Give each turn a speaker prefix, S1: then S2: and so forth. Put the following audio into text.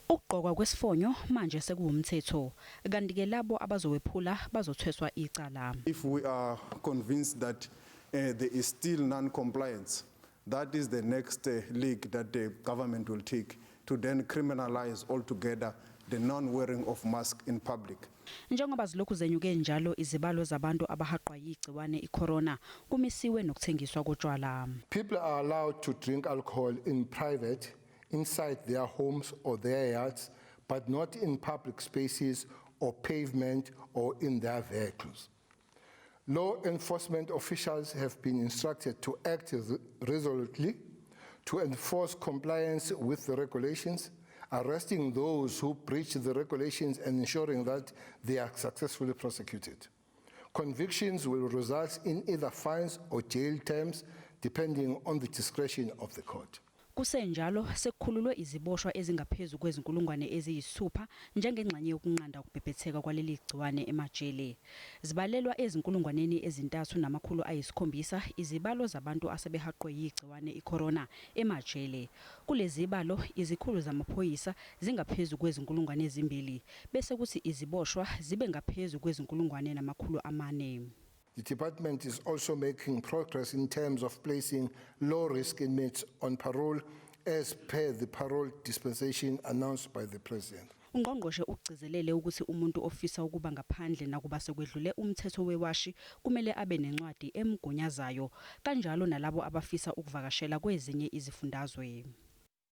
S1: Ukugqokwa kwesifonyo manje sekuwumthetho, kanti-ke labo abazowephula bazothweswa icala.
S2: If we are convinced that there is still non-compliance, that is the next league that the government will take to then criminalize altogether the non-wearing of mask in public.
S1: Njengoba zilokhu zenyuke njalo izibalo zabantu abahaqwa yigciwane iCorona, kumisiwe nokuthengiswa kotshwala.
S3: People are allowed to drink alcohol in private, inside their homes or their yards, but not in public spaces or pavement or in their vehicles. Law enforcement officials have been instructed to act resolutely to enforce compliance with the regulations, arresting those who breach the regulations and ensuring that they are successfully prosecuted. Convictions will result in either fines or jail terms, depending on the discretion of the court.
S1: Kusenjalo, sekukhululwe iziboshwa ezingaphezu kwezinkulungwane eziyisithupha njengengxenye yokunqanda ukubhebhetheka kwaleli gciwane emajele. Zibalelwa ezinkulungwaneni 3700 izibalo zabantu asebehaqwe yigciwane iCorona emajele. Kulezi balo, izikhulu zamaphoyisa zingaphezu kwezinkulungwane 2, bese kuthi iziboshwa zibe ngaphezu kwezinkulungwane 400.
S3: The department is also making progress in terms of placing low risk inmates on parole as per the parole dispensation announced by the President.
S1: Ungqongqoshe ugcizelele ukuthi umuntu ofisa ukuba ngaphandle nakuba sekwedlule umthetho wewashi kumele abe nencwadi emgunyazayo, kanjalo nalabo abafisa ukuvakashela kwezinye izifundazwe.